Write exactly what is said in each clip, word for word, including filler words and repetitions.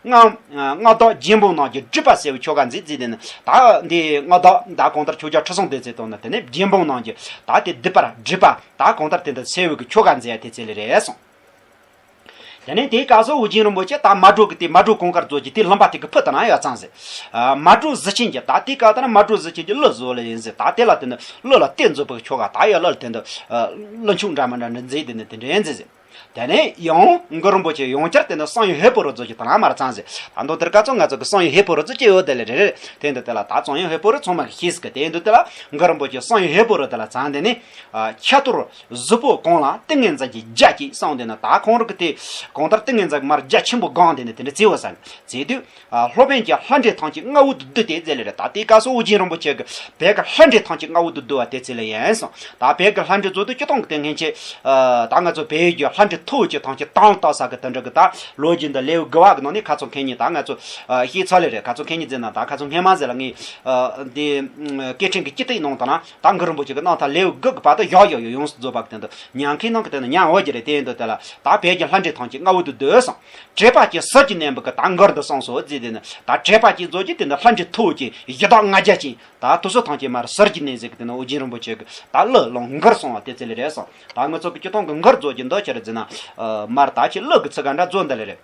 མངའ་མངའ་བདག་རྒྱལ་འབངས་རྣམས་ཀྱི་སྒྲིབ་པ་སེལ་བའི་ཆོ་ག་མཛད་ཟེར། དེ་ནི་ད་འདི་མངའ་བདག་ད་གང་ལྟར་ཁྱོད་ཅག་ཁྲི་སྲོང་ལྡེ་བཙན་དང་ནི་དེ་ནས་རྒྱལ་འབངས་རྣམས་ཀྱི་ད་དེ་སྡིག་པ་སྒྲིབ་པ་ད་གང་ལྟར་དེ་འདི་སེལ་བའི་གི་ཆོ་ག་མཛད་ཡ་དེ་ཚེ་ལས་རེད་གསུངས། དེ་ནས་དེའི་སྐབས་སུ་ཨོ་རྒྱན་རིན་པོ་ཆེ་ད་མལ་གྲོ་གི་དེ་མལ་གྲོ་གང་དཀར་མཛོད་ཀྱི་དེ་ལུང་པ་དེ་གི་ཕུ་དེ་ན་ཡོད་ཙང་ཟེར། མལ་གྲོ་གཟི་ཅན་གྱི་ད་དེའི་སྐབས་དེ་ན་མལ་གྲོ་གཟི་ཅན་གྱི་ཀླུ་བཟོ་ལ་ཡིན་ཟེར། ད་དེ་ལ་དེ་ནི་ཀླུ་ལ་གཏེར་མཛོད་པའི་ཆོ་ག་ད་ཡོད་ཀླུ་ལ་དེ་འདི་ཀླུ་མཆོག་འདྲ་མི་འདྲ་འདྲ་མཛད་དེ་ནི་དེ་འདྲ་ཡིན་ཟེར་ཟེར། དེ་ནས་ཡང་གུ་རུ་རིན་པོ་ཆེ་ཡང་བསྐྱར་དེ་ནི་བསམ་ཡས་ཧས་པོ་རི་མཛོད་ཀྱི་དེ་ན་མར་ཙང་ཟེར། ད་མདོ་དེར་སྐབས་སུ་ང་ཚོ་གི་བསམ་ཡས་ཧས་པོ་རི་ཚོ་སྐྱེ་ཡོད་དེ་ལས་རེད་རེད། དེ་འདི་དེ་ལ་ད་བསམ་ཡས་ཧས་པོ་རི་ཚང་མ་གི་ཤེས་ཟིག་གི་དེ་འདི་དེ་ལ་གུ་རུ་རིན་པོ་ཆེ་བསམ་ཡས་ཧས་པོ་རི་དེ་ལ་ཙང་དེ་ནི། ཁྱད་གཏོར་གཟུགས་པོ་གང་ལ་ཏིང་ངེ་འཛིན་གྱི་རྒྱ་བསྐྱེད་གསུངས་དེ་ནི་ད་ཁོང་རིག་གི་དེ་གང་ལྟར་ཏིང་ངེ་འཛིན་མར་རྒྱ་ཆེན་པོ་གང་དེ་ནི་དེ་འདྲ་བྱས་ཡོད་ས་ནི་བྱས་དུས། སློབ་དཔོན་གྱི་ལྷ་འདྲེ་ཐམས་ཅད་མངའ་འོག་ཏུ་བསྡུས་ཏེ་མཛད་ལེ་རེད། ད་དེའི་སྐབས་སུ་ཨོ་རྒྱན་རིན་པོ་ཆེ་གི་བོད་ཀྱི་ལྷ་འདྲེ་ཐམས་ཅད་མངའ་འོག་ཏུ་བསྡུ་བ་དེ་ཚེ་ལས་ཡིན་གསུངས། ད་བོད་ཀྱི་ལྷ་འདྲེ་ཚོ་དུ་སྤྱི་བཏང་གི་དེ་སྔན་ཆད། ད་ང་ཚོ་བལ་ཡུལ་གྱི་ལྷ་འདྲེ་མཐོ་བོ་ཆེ་ཐམས་ཅད་དང་ལྟ་ས་གི་དེ་འདྲ་གི་ད་ལོ་རྒྱུས་འདི་ལེའུ་དགུ་བ་གི་ནང་ནས་ཁ་ཚོ་མཁན་ཉིད་ད་ང་ཚོ་ཤེས་ཚར་ལེ་རེད། ཁ་ཚོ་མཁན་ཉིད་ཟེར་ན་ད་ཁ་ཚོ་སྔན་མ་ཟེར་ལ་ངས་འདི་སྐད་འཕྲིན་གྱི་སྤྱི་སྟེགས་ནང་དང་ན་ད་གུ་རུ་རིན་པོ་ཆེ་གི་རྣམ་ཐར་ལེའུ་དགུ་གི་བར་དུ་བཞག་ཡོད་ཡོད་ཡོངས་སུ་རྫོགས་པ་གི་དེ་འདྲ་ཉན་མཁན་ནང་གི་དེ་ནི་ཉན་འོ་གི་རེད། དེ་ཡིན་དུས་དེ་ལ་ད་བོད་ཀྱི་ལྷ་འདྲེ་ཐམས་ཅད་མངའ་འོག་ཏུ་བསྡུས་སོང་། བྲེག་པ་ཅན་ཟུར་གྱི་གནོན་པོ་གི་ད་མགུར་འདི་གསུངས་སོ་ཟེར། དེ་ནི་ད་བྲེག་པ་ཅན་ཟུར་གྱི་དེ་ནི་ལྷ་འདྲེ་མཐོ་བོ་ཅན་ཡི་དྭགས་ལྔ་བརྒྱ་ཅན་ད་དེ་ཚོ་ཐམས་ཅད་མར་ཟུར་གྱི་གནོན་ཟེར་གི་དེ་ནི་ཨོ་རྒྱན་རིན་པོ་ཆེ་གི་ད་གླུ་ལོང་མགུར་གསུངས་པ་དེ་ཚེ་ལས་རེད་གསུངས། ད་ང་ཚོ་གི་སྤྱི་བཏང་གི་མགུར་མཛོད་ཀྱི་འདི་ཆི་རེད་ཟེར་ན། མར་ད་ཁྱེད་གླུ་གི་ཚིག་ག་འདྲ་མཛོད་འདི་ལས་རེད།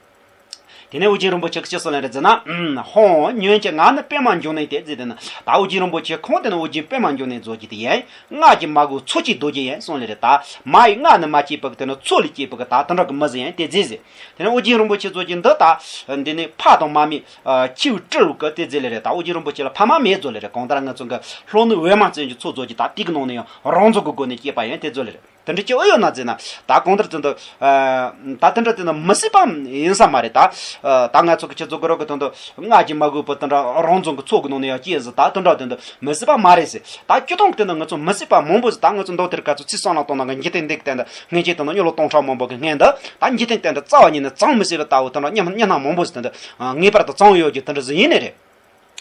དེ་ནས་ཨོ་རྒྱན་རིན་པོ་ཆེ་གི་ཅི་གསུངས་ལེ་རེད་ཟེར་ན། ཧོ། ཉོན་ཅིག་ང་ནི་པདྨ་འབྱུང་གནས་ཏེ་ཟེར་དེ་ནི་ད་ཨོ་རྒྱན་རིན་པོ་ཆེ་ཁོང་དེ་ནི་ཨོ་རྒྱན་པདྨ་འབྱུང་གནས་མཛོད་ཀྱི་དེ་ཡིན། སྔགས་ཀྱི་མ་གོས་ཚོགས་ཀྱི་རྡོ་རྗེ་ཡིན་གསུངས་ལེ་རེད། ད་མ་ཡི་སྔགས་ནི་མ་སྐྱེས་པ་གི་དེ་ནི་ཚོགས་ལས་སྐྱེས་པ་གི་ད་དེ་འདྲ་གི་མི་ཟིག་ཡིན་དེ་ཟེར་ཟེར། དེ་ནས་ཨོ་རྒྱན་རིན་པོ་ཆེ་མཛོད་ཀྱི་འདི་ད་འདི་ནི་ཕ་དང་མ་མེད་ཁྱེའུ་སྤྲུལ་གི་དེ་ཟེར་ལེ་རེད། ད་ཨོ་རྒྱན་རིན་པོ་ཆེ་ལ་ཕ་མ་མེད་མཛོད་ལེ་རེད། གང་ལྟར་ང་ཚོ་གི་ལྷོ་ནུབ་འོལ་མོ་བཙན་གྱི་ཚོགས་མཛོད་ཀྱི་ད་དེ་གི་ནང་ནས་ཡང་རང་བཙན་གི་སྒོ་ནས་སྐྱེས་པ་ཡིན་དེ་མཛོད་ལེ་རེད། དེ་འདྲ་ཅི་ཨེ་ཡོད་ན་ཟེར་ན། ད་གང་ལྟར་དེ་འདི། ད་དེ་འདྲ་དེ་འདི་མི་སྲིད་པ་ཡིན་ས་མ་རེད་ད། ད་ང་ཚོ་གི་ཁྱེད་ཚོ་གི་རོགས་གི་དེ་འདི་སྔགས་ཀྱི་མ་གོས་པོ་དེ་འདྲ་རང་བཙན་གི་ཚོགས་གི་ནང་ནས་ཡང་སྐྱེས་ཟེར། ད་དེ་འདྲ་དེ་འདི་མི་སྲིད་པ་མ་རེད་ཟེར། ད་སྤྱི་བཏང་གི་དེ་འདི་ང་ཚོ་མི་སྲིད་པ་མང་པོ་ཟེར། ད་ང་ཚོ་མདོ་དེར་ག་ཚོད་ཚིག་བསམ་བློ་གཏོང་ན་གི་འཇིག་རྟེན་འདི་གི་སྟེང་དུ་སྔན་ཆད་དེ་འདི་མྱི་ལོ་སྟོང་ཕྲག་མང་པོ་གི་སྔན་དུ་ད་འཇིག་རྟེན་སྟེང་དུ་རྩ་བ་ཉིད་ནས་གཙང་མི་སྲིད་པ་ལྟ་བུ་དེ་འདྲ་རྙོག་རྙོག་སྣང་མང་པོ་ཟེར། དེ་འདི་ངེས་པར་དུ་གཙང་ཡོད་རྒྱུ་དེ་འདྲ་ཟིག་ཡིན་ནི་རེད།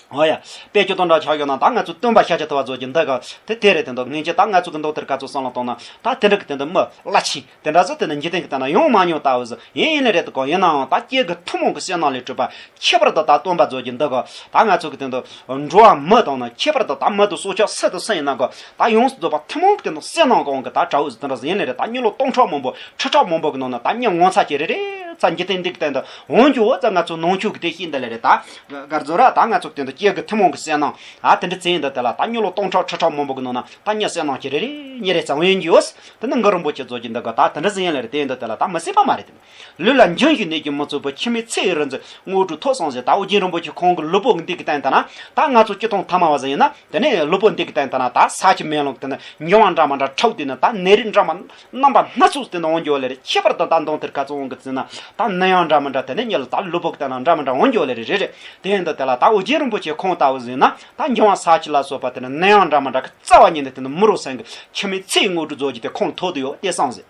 འོ་ཡ། དཔེ་ཁྱོད་དང་འདྲ་ཆགས་ཡོད་ན་ད་ང་ཚོ་སྟོན་པ་ཤཱཀྱ་ཐུབ་པ་ཚོ་གི་འདི་ག་དེ་དེ་རེད། དེ་འདྲ་སྔན་ཆད་ད་ང་ཚོ་གི་མདོ་དེར་ག་ཚོད་བསམ་བློ་གཏོང་ན་ད་དེ་འདྲ་གི་དེ་འདྲ་མི་བླ་ཆེན་དེ་འདྲ་ཟིག་དེ་འདྲ་འཇིག་རྟེན་གི་སྟེང་ན་ཡོང་མ་མྱོང་ལྟ་བུ་ཟིག་ཡིན་ཡིན་ནི་རེད་དོ། ཡིན་ནའང་ད་སྐྱེ་དགུ་ཐུན་མོང་གི་བསོད་ནམས་ལས་གྲུབ་པ་ཁྱད་པར་དུ་ད་སྟོན་པ་ཚོ་གི་འདི་ག་ད་ང་ཚོ་གི་དེ་འདྲ་འགྲོ་བ་མི་དང་ན་ཁྱད་པར་དུ་ད་མི་དང་སྲོག་ཆགས་སུ་དང་སུ་ཡིན་ན་ག་ད་ཡོངས་སུ་རྫོགས་པ་ཐུན་མོང་གི་དེ་འདྲ་བསོད་ནམས་གང་གི་ད་གྲྭ་བོ་ཟིག་དེ་འདྲ་ཟིག་ཡིན་ནི་རེད། ད་མྱི་ལོ་སྟོང་ཕྲག་མང་པོ་ཁྲི་ཕྲག་མང་པོ་གི་ནང་ན་ད་མྱི་ངོ་མཚར་གྱི་རེ་རེ་ཚ་འཇིག་རྟེན་འདི་གི་སྟེང་དུ་འོང་རྒྱུ་བོ་ཙ་ང་ཚོ་ནང་ཆོས་ཀྱི་དེ་ཤེས་འདི་ལས་རེད། ད་གར་བཟོ་ར་ད་ང་ཚོ་སྟེང་དུ་སྐྱེ་དགུ་ཐུན་མོང་གི་བསོད་ནམས་ཨ་དེ་འདྲ་བྱས་འདི་དེ་ལ་ད་མྱི་ལོ་སྟོང་ཕྲག་ཁྲི་ཕྲག་མང་པོ་གི་ནང་ན་ད་མྱི་བསོད་ནམས་ཀྱི་རེ་རེ་མྱི་རེ་ཙ་འོང་རྒྱུ་ཡོད། དེ་ནི་གུ་རུ་རིན་པོ་ཆེ་ཚོ་གི་འདི་ག་ད་དེ་འདྲ་ཟིག་ཡིན་ལས་རེད། དེ་འདི་དེ་ལ་ད་མི་སྲིད་པ་མ་རེད་དེ། ལུས་ལ་འབྱུང་བཞིའི་ནད་ཀྱིས་མི་ཚུགས་པའི། འཆི་མེད་ཚེ་ཡི་རིག་འཛིན་དངོས་གྲུབ་ཐོབ་གསུངས་ཟེར། ད་ཨོ་རྒྱན་རིན་པོ་ཆེ་ཁོང་གི་ལུས་པོ་འདི་གི་སྟེང་དུ་ན་ད་ང་ཚོ་སྤྱི་བཏང་ཐ་མལ་པ་ཟིག་ཡིན་ན། དེ་ནས་ལུས་པོ་འདི་གི་སྟེང་དུ་ན་ད་ས་ཆུ་མེ་རླུང་གི་སྟེང་ན་འབྱུང་བ་འདྲ་མི་འདྲ་འཁྲུགས་དུས་ན་ད་ནད་རིགས་འདྲ་མི་རྣམ་པ་སྣ་ཚོགས་སྟེང་ན་འོང་རྒྱུ་ལས་རེད། ཁྱད་པར་དུ་ད་མདུང་ཐེར་ཁ་ཚོ་འོང་གི་ཚེ་ན་ད་ནད་ཡམས་འདྲ་མི་འདྲ་དེ་ནས་མྱི་ལ་ད་ལུས་པོ་གི་སྟེང་ན་འདྲ་མི་འདྲ་འོང་རྒྱུ་ལས་རེད་རེད་རེད། དེ་ཡིན་དུས་དེ་ལ་ད་ཨོ་རྒྱན་རིན་པོ་ཆེ་ཁོང་ལྟ་བུ་ཟིག་ན་ད་འབྱུང་བ་ས་ཆུ་ལ་སོགས་པ་དེ་ནས་ནད་ཡམས་འདྲ་མི་འདྲ་གི་རྩ་བ་ཉིད་ནས་དེ་ནས་མི་རུང་སེམས་ཀྱི་འཆི་མེད་ཚེ་ཡི་དངོས་གྲུབ་རྫོགས་རྒྱུ་དེ་ཁོང་ལ་ཐོབ་བསྡད་ཡོད་དེ་བསམ་ཟེར།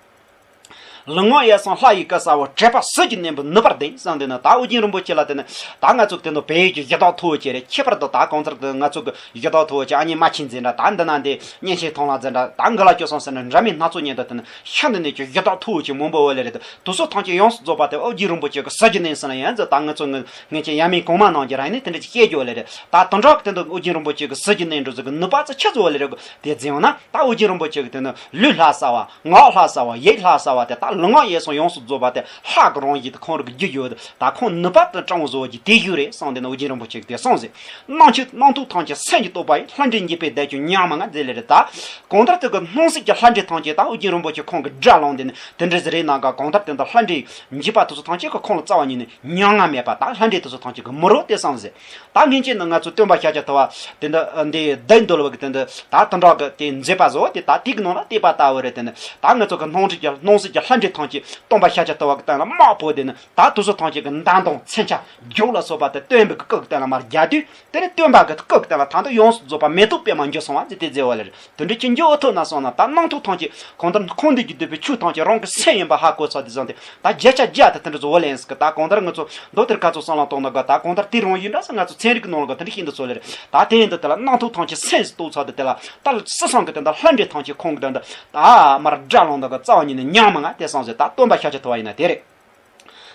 ལུས་ངག་ཡིད་གསུམ་ལྷ་ཡི་སྐུ་གསལ་བ། དྲེགས་པ་ཟུར་གྱིས་གནོན་པའི་ནུས་པ་ལྡན་གསུངས་དེ་ནི་ད་ཨོ་རྒྱན་རིན་པོ་ཆེ་ལ་དེ་ནི་ད་ང་ཚོ་གི་དེ་ནི་བལ་ཡུལ་གྱི་གཞི་བདག་མཐོ་བོ་ཅིག་རེད། ཁྱད་པར་དུ་ད་གང་ལྟར་དུ་ང་ཚོ་གི་གཞི་བདག་མཐོ་བོ་ཅིག་ཨ་མྱེས་རྨ་ཆེན་ཟེར་འདྲ། ད་འདི་ན་འདི་གཉན་ཆེན་ཐང་ལྷ་ཟེར་འདྲ། ད་མགོ་ལ་སྐྱོ་སོང་ཟེར་འདྲ། འདྲ་མིན་སྣ་ཚོགས་ཉིད་དུ་དེ་ནི་ཤིན་ཏུ་ནས་ཀྱི་གཞི་བདག་མཐོ་བོ་ཅིག་མང་པོ་ཡོད་ལེ་རེད། དེ་ཚོ་ཐམས་ཅད་ཡོངས་སུ་རྫོགས་པ་དེ་ཨོ་རྒྱན་རིན་པོ་ཆེ་གི་ཟུར་གྱིས་གནོན་ཟེར་ན་ཡང་ཟེར། ད་ང་ཚོ་ངི་ངེད་ཀྱི་ཡབ་མེས་གོང་མ་རྣམས་ཀྱིས་རང་ནས་དེ་འདྲ་ཅིག་བཤད་རྒྱུ་ལེ་རེད། ད་དེ་འདྲ་གི་དེ་འདྲ་ཨོ་རྒྱན་རིན་པོ་ཆེ་གི་ཟུར་གྱིས་གནོན་འགྲོ་ཟེར་གི་ནུས་པ་ཚོ་ཆི་ཟིག་ཡོད་ལེ་རེད་གོ། དེ་ཟེར་ཡོང་ན་ད་ཨོ་རྒྱན་རིན་པོ་ཆེ་གི་དེ་ནི་ལུས་ལྷ་གསལ་བ། ངག་ལྷ་གསལ་བ། ཡིད་ལྷ་གསལ་བ་དེ་ད་ལུས་ངག་ཡིད་གསུམ་ཡོངས་སུ་རྫོགས་པ་དེ་ལྷ་གི་རང་བཞིན་དེ་ཁོང་རིག་རྒྱུ་ཡོད། ད་ཁོང་ནུས་པ་དེ་དྲང་བོ་བཟོ་རྒྱུ་དེ་རྒྱུ་རེད་གསུངས་དེ་ནི་ཨོ་རྒྱན་རིན་པོ་ཆེ་གིས་དེ་གསུངས་ཟེར། རྣམ་མཁྱེན་རྣམ་རྟོག་ཐམས་ཅད་སེམས་ཀྱིས་རྟོགས་པ་ཡི། ལྷ་འདྲེ་འཇིགས་པའི་བདག་ཀྱང་མྱ་ངམ་ངེས་ཟེར་ལེ་རེད། ད་གང་ལྟར་དེ་གི་སྣང་སྲིད་ཀྱི་ལྷ་འདྲེ་ཐམས་ཅད་ད་ཨོ་རྒྱན་རིན་པོ་ཆེ་ཁོང་གིས་དགྲ་བླངས་དེ་ནི་དེ་འདྲ་ཟིག་རེད་ན་ག། གང་ལྟར་དེ་འདི་ལྷ་འདྲེ་འཇིགས་པ་དེ་ཚོ་ཐམས་ཅད་ཀྱི་ཁོང་ལ་རྩ་བ་ཉིད་ནས་མྱ་ངམ་མེད་པ། ད་ལྷ་འདྲེ་དེ་ཚོ་ཐམས་ཅད་ཀྱི་མི་རོ་དེ་བསམ་ཟེར། ད་སྔན་ཆད་ནི་ང་ཚོ་སྟོན་པ་ཤཱཀྱ་ཐུབ་པ་དེ་འདི་འདི་བདུད་འདུལ་བ་གི་དེ་འདི་ད་དེ་འདྲ་གི་དེ་མཛད་པ་བཟོ་དེ་ད་དེ་གི་ནང་ལ་བལྟས་པ་ལྟ་བུ་རེད། དེ་ནི་ད་ང་ཚོ་གི་སྣང་སྲིད་ཀྱི་སྣང་སྲིད་ཀྱི་ལྷ་འདྲེ་ཐམས་ཅད་སྟོན་པ་ཤཱཀྱ་ཐུབ་པ་གི་སྟེང་ལ་དམག་ཕོག་དེ་ནི་ད་དེ་ཚོ་ཐམས་ཅད་གི་མདའ་མདུང་མཚོན་ཆ་རྒྱུག་ལ་སོགས་པ་དེ་སྟོན་པའི་གི་སྐུ་གི་སྟེང་ལ་མར་རྒྱག་དུས། དེ་ནས་སྟོན་པ་གི་སྐུ་གི་སྟེང་ལ་ད་ལྟ་ཡོངས་སུ་རྫོགས་པ་མེ་ཏོག་པདྨ་འགྱུར་སོང་བ་ཟེར་དེ་མཛད་པ་ལེ་རེད། དེ་འདྲ་ཅིག་འགྱུར་ཐུབ་ན་སོང་ན་ད་རྣམ་རྟོག་ཐམས་ཅད་གང་ལྟར་འཁོར་འདས་ཀྱི་འདོད་པའི་ཆོས་ཐམས་ཅད་རང་གི་སེམས་ཡིན་པ་ཧ་གོ་ཚར་དུས་ཙམ་དེ་ད་བརྒྱ་ཆ་བརྒྱ་དེ་དེ་འདྲ་བཟོ་བ་ལེན་ཟེར་གི། ད་གང་ལྟར་ང་ཚོ་མདོ་དེར་ག་ཚོད་བསམ་བློ་གཏོང་ན་ག། ད་གང་ལྟར་དེ་རང་བཞིན་འདྲ་ཟེར་ང་ཚོ་ཚན་རིག་གི་ནང་ལ་ག་དེ་འདྲ་ཤིན་ཏུ་ཚོ་ལེ་རེད། ད་དེ་ཡིན་དུས་དེ་ལ་རྣམ་རྟོག་ཐམས་ཅད་སེམས་སུ་རྟོགས་ཚར་དུས་དེ་ལ་ད་སྲིད་སང་གི་དེ་འདྲ་ལྷ་འདྲེ་ཐམས་ཅད་ཁོང་གི་དེ་འདྲ་ད་མར་དགྲ་བླངས་འདི་ག་རྩ་བ་ཉིད་ནས་མྱ་ངམ་ངེས་དེ་བསམ་ཟེར། ད་སྟོན་པ་ཤཱཀྱ་ཐུབ་པ་ཡིན་ན་དེ་རེད།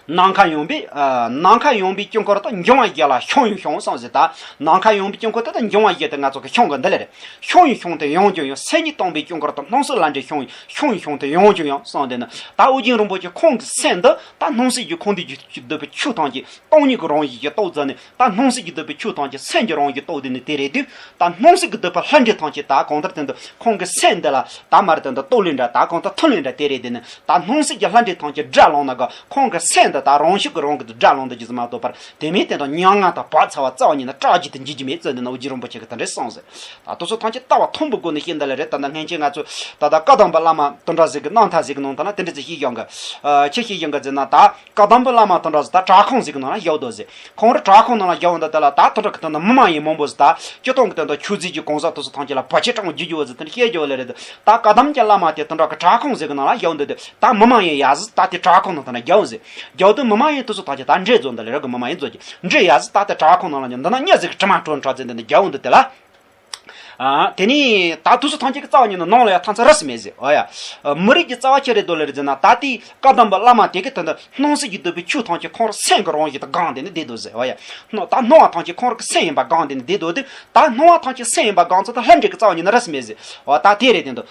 ནམ་མཁའ་ཡངས་པའི་ཨ། ནམ་མཁའ་ཡངས་པའི་དཀྱིལ་འཁོར་དུ། འབྱུང་བ་བཞི་ལ་ཤིང་ཡང་ཤིང་གསུངས་ཟེར། ད་ནམ་མཁའ་ཡངས་པའི་དཀྱིལ་འཁོར་དུ། ད་འབྱུང་བ་བཞི་དེ་ང་ཚོ་གི་ཤིང་གི་འདི་ལ་རེད། ཤིང་ཡང་ཤིང་སྟེ་ཡངས་ཀྱང་ཡངས། སེམས་ཉིད་སྟོང་པའི་དཀྱིལ་འཁོར་དུ། སྣང་སྲིད་ལྷ་འདྲེས་ཤིང་ཡང་ཤིང་སྟེ་ཡངས་ཀྱང་ཡངས་གསུངས་དེ་ནི། ད་ཨོ་རྒྱན་རིན་པོ་ཆེ་ཁོང་གི་སེམས་འདི་ད་སྣང་སྲིད་ཀྱི་ཁོ་འདི་ཀྱི་འདོད་པའི་ཆོས་ཐམས་ཅད་སྟོང་ཉིད་ཀྱི་རང་བཞིན་གྱིས་རྟོགས་ཚར་ནས། ད་སྣང་སྲིད་ཀྱི་འདོད་པའི་ཆོས་ཐམས་ཅད་སེམས་ཀྱི་རང་བཞིན་གྱིས་རྟོགས་དེ་ནི་དེ་རེད་དུས། ད་སྣང་སྲིད་ཀྱི་འདོད་པའི་ལྷ་འདྲེ་ཐམས་ཅད་ད་གང་ལྟར་དེ་འདུག་ཁོང་གི་སེམས་འདི་ལ་ད་མར་དེ་འདུག་རྟོགས་ལེ་འདྲ། ད་གང་ལྟར་ཐོན་ལེ་འདྲ་དེ་རེད། དེ་ནི་ད་སྣང་སྲིད་ཀྱི་ལྷ་འདྲེ་ཐམས་ཅད་དགྲ་ལངས་ན་ག་ཁོང་གི་སེམས་འདི་ད་རང་ཤུགས་ཀྱིས་རང་གི་དགྲ་ལངས་འདུག་རྒྱུ་ཙམ་མ་གཏོགས་པར་དེ་མིན་དེ་འདུག་མྱ་ངན་དང་བག་ཚ་བ་རྩ་བ་ཉིད་ནས་སྐྲག་རྒྱུ་དེ་འཇིག་རྒྱུ་མེད་ཟེར་འདི་ནི་ཨོ་རྒྱན་རིན་པོ་ཆེ་གིས་དེ་འདྲ་གསུངས་ཟེར། ད་དེ་ཚོ་ཐམས་ཅད་ལྟ་བ་མཐོན་པོའི་སྒོ་ནས་བཤད་འདི་ལ་རེད། ད་ལྟ་སྔན་ཆད་ང་ཚོ་ད་ལྟ་བཀའ་གདམས་པ་བླ་མ་དེ་འདྲ་ཟིག་གི་རྣམ་ཐར་ཟིག་གི་ནང་ད་ན་དེ་འདྲ་ཟིག་ཤེས་ཡོང་གི། ཨ། ཆི་ཤེས་ཡོང་གི་ཟེར་ན། ད་བཀའ་གདམས་པ་བླ་མ་དེ་འདྲ་ཟིག་ད་བྲག་ཁུང་ཟིག་གི་ནང་ལ་བཞག་འདུག་ཟེར། ཁོང་རང་བྲག་ཁུང་ནང་ལ་བཞག་འདུག་དེ་ལ་ད་དེ་འདྲ་གི་དེ་འདྲ་མི་མ་ཡིན་མང་པོ་ཟིག་ད་སྤྱིར་བཏང་གི་དེ་འདྲ་ཆོས་རྫས་ཀྱི་གང་ཟག་དེ་ཚོ་ཐམས་ཅད་ལ་བར་ཆད་དྲང་རྒྱུ་རྒྱུ་བ་ཟིག་དེ་འདྲ་བཤད་རྒྱུ་བ་ལ་རེད། ད་བཀའ་གདམས་ཀྱི་བླ་མ་དེ་དེ་འདྲ་གི་བྲག་ཁུང་ཟིག་གི་ནང་ལ་བཞག་འདུག་དེ་ད་མི་མ་ཡིན་ཡ་ཟིག་ད་དེ་བྲག་ཁུང་ནང་དེ་འདྲ་བཞག་ཟེར། བཞག་དུས་མི་མ་ཡིན་དེ་ཚོ་ཐམས་ཅད་ད་འདྲེ་བཟོ་འདི་ལ་རེད་གི། མི་མ་ཡིན་བཟོ་གི་འདྲེ་ཡ་ཟིག་ད་དེ་བྲག་ཁུང་ནང་ལ་འདི་ན་མྱི་ཟིག་གི་དྲི་མ་བྲོ་འཕྲོ་ཟིག་འདི་ནི་བཞག་འདུག་དེ་ལ། ཨ། དེ་ནས་ད་དུས་སུ་ཐམས་ཅད་ཀྱི་རྩ་བ་ཉིད་ནས་ནང་ལ་ཡང་ཐམས་ཅད་རིས་སུ་མེད་ཟེར། འོ་ཡ། མི་རིགས་ཀྱི་རྩ་བ་ཅི་རེད་འདུག་ལེ་རེད་ཟེར་ན། ད་ལྟའི་བཀའ་གདམས་པ་བླ་མ་དེ་གི་དོན་དུ་སྣང་སྲིད་ཀྱི་འདོད་པའི་ཆོས་ཐམས་ཅད་ཁོང་རང་སེམས་ཀྱི་རང་བཞིན་དུ་སྒང་དེ་ནས་བསྡད་འདུག་ཟེར། འོ་ཡ། སྣང་ད་སྣང་བ་ཐམས་ཅད་ཁོང་རང་གི་སེམས་ཡིན་པ་སྒང་དེ་ནས་བསྡད་འདུག་དེ་ད་སྣང་བ་ཐམས་ཅད་སེམས་ཡིན་པ་སྒང་ཚོ་ད་ལྷ་འདྲེ་གི་རྩ་བ་ཉིད་ནས་རིས་སུ་མེད་ཟེར། འོ་ད་དེ་རེད་དེ་འདུག་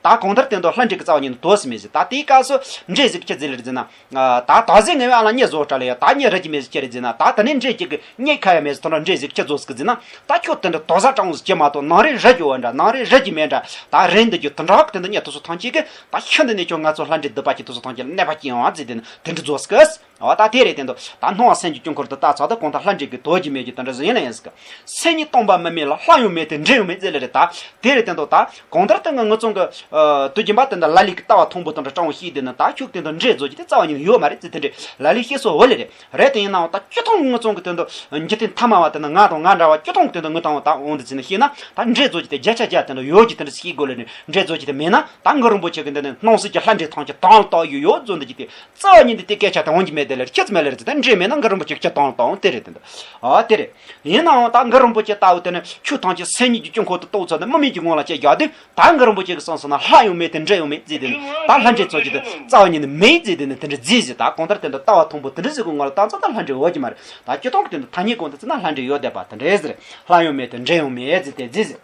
ད་གང་ལྟར་དེ་འདུག་ལྷ་འདྲེ་གི་རྩ་བ་ཉིད་ནས་དོར་སུ་མེད་ཟེར། ད་དེའི་སྐབས་སུ་འདྲེ་ཟིག་ཁྱི་ཟིག་ལེ་རེད་ཟེར་ན། ད་ད་གཟིག་ངེས་པའི་ཨ་ལ་མྱི་བཟོ་དྲ་ལ་ཡ་ད་མྱི་རིགས་ཀྱི་མེད་ཟེར་ཁྱེར་རེད་ཟེར་ན། ད་དེ་ནས་འདྲེ་གཅིག་གི་མྱི་ཁ་ཡ་མེད་ཟེར། དོ་འདྲ་འདྲེ་ཟིག་ཁྱི་བཟོ་ཟིག་ཟེར་ན། ད་ཁྱོད་དེ་འདྲ་དོ་ཟ་གྲང་ཟིག་ཁྱི་མ་གཏོགས་ནང་རེ་རིགས་ཀྱི་བ་འདྲ་ནང་རེ་རིགས་ཀྱི་མེད་འདྲ། ད་རིན་འདི་རྒྱུ་དེ་འདྲ་གི་དེ་འདྲ་མྱི་དེ་ཚོ་ཐམས་ཅད་ཀྱི་ད་ཤིན་ཏུ་ནས་ཁྱོད་ང་ཚོ་ལྷ་འདྲེ་སྡིག་པ་ཅན་དེ་ཚོ་ཐམས་ཅད་ལ་གནོད་པ་སྐྱེལ་ཡོང་བ་ཟེར་དེ་ནི་དེ་འདྲ་བཟོ་ཟིག་གི། འོ་ད་དེ་རེད་དེ་འདུག་ད་སྣང་བ་སེམས་ཀྱི་དཀྱིལ་འཁོར་དུ་བཏགས་ཚར་དུས་གང་ལྟར་ལྷ་འདྲེ་གི་དོར་རྒྱུ་མེད་རྒྱུ་དེ་འདྲ་ཟིག་ཡིན་ལ་ཡིན་ཟིག་གི། སེམས་ཉིད་སྟོང་པ་མི་དམིགས་ལ། ལྷ་ཡང་མེད་དེ་འདྲེ་ཡང་མེད་ཟེར་ལེ་རེད། ད་དེ་རེད་དེ་འདུག་ད་གང་ལྟར་དེ་ང་ངུ་ཚང་གི་ཨ་དུས་རྒྱུན་པ་དེ་འདྲ་ལ་ལུག་གི་ལྟ་བ་མཐོན་པོ་དེ་འདྲ་སྤྲང་བོ་ཞིག་དེ་ནི་ད་ཁྱོད་དེ་འདྲ་འདྲེ་བཟོ་རྒྱུ་དེ་རྩ་བ་ཉིད་ནས་ཡོད་མ་རེད་ཟེར། དེ་འདྲའི་ལ་ལུག་བཤད་སྲོལ་ཡོད་ལེ་རེད། རེད་དེ་ཡིན་ནའང་ད་སྤྱིར་བཏང་ངུ་ཚང་གི་དེ་འདྲ་འཇིག་རྟེན་ཐ་མལ་པ་དེ་ནི་ང་དང་ང་འདྲ་བ་སྤྱིར་བཏང་གི་དེ་འདྲ་ངུ་བཏང་བ་ད་འོང་དུ་ཟིན་ནས་བཤད་ན། ད་འདྲེ་བཟོ་རྒྱུ་དེ་བརྒྱ་ཆ་བརྒྱ་དེ་འདྲ་ཡོད་རྒྱུ་དེ་འདྲ་ཞིག་དགོས་ལེ་ནི། འདྲེ་བཟོ་རྒྱུ་དེ་མེད་ན་ད་གུ་རུ་རིན་པོ་ཆེ་གི་འདི་ནི་སྣང་སྲིད་ཀྱི་ལྷ་འདྲེ་ཐམས་ཅད་དྭངས་ལ་བཏང་ཡོད་ཡོད་བཟོ་འདི་རྒྱུ་དེ་རྩ་བ་ཉིད་ནས་དེ་སྐད་ཆ་དེ་འོང་རྒྱུ་མེད་དེ་ལེ་རེད། ཁྱེད་ཚོ་མེད་ལེ་རེད་ཟེར། ད་འདྲེ་མེད་ན་གུ་རུ་རིན་པོ་ཆེ་ཁྱེད་དྭངས་ལ་བཏང་དེ་རེད་དེ་འདྲ། ཨ་དེ་རེད། ཡིན་ནའང་ད་གུ་རུ་རིན་པོ་ཆེ་ལྟ་བུ་དེ་ནི་ཆོས་ཐམས་ཅད་སེམས་ཉིད་ཀྱི་དཀྱིལ་འཁོར་དུ་རྟོགས་ཚར་ནས་དམིགས་མེད་ཀྱི་ངང་ལ་བྱས་བཞག་དུས། ད་གུ་རུ་རིན་པོ་ཆེ་གི་གསུངས་སོང་ན་ལྷ་ཡང་མེད་དེ་འདྲེ་ཡང་མེད་ཟེར་དེ་ནི། ད་ལྷ་འདྲེ་ཚོ་ཅིག་དེ་རྩ་བ་ཉིད་ནས་མེད་ཟེར་དེ་ནི་དེ་འདྲ་ཟེར་ཟེར། ད་གང་ལྟར་དེ་འདྲ་ལྟ་བ་མཐོན་པོ་དེ་འདྲ་ཟེར་གི་ངོ་ལ་ད་ཚོ་ད་ལྷ་འདྲེ་ཡོད་ཀྱི་མ་རེད། ད་སྤྱིར་བཏང་གི་དེ་འདྲ་ཐ་སྙད་གོང་དུ་བརྩིས་ན་ལྷ་འདྲེ་ཡོད་བསྡད་པ་དེ་འདྲ་ཟེར། ལྷ་ཡང་མེད་དེ་འདྲེ་ཡང་མེད་ཟེར་དེ་ཟེར་ཟེར།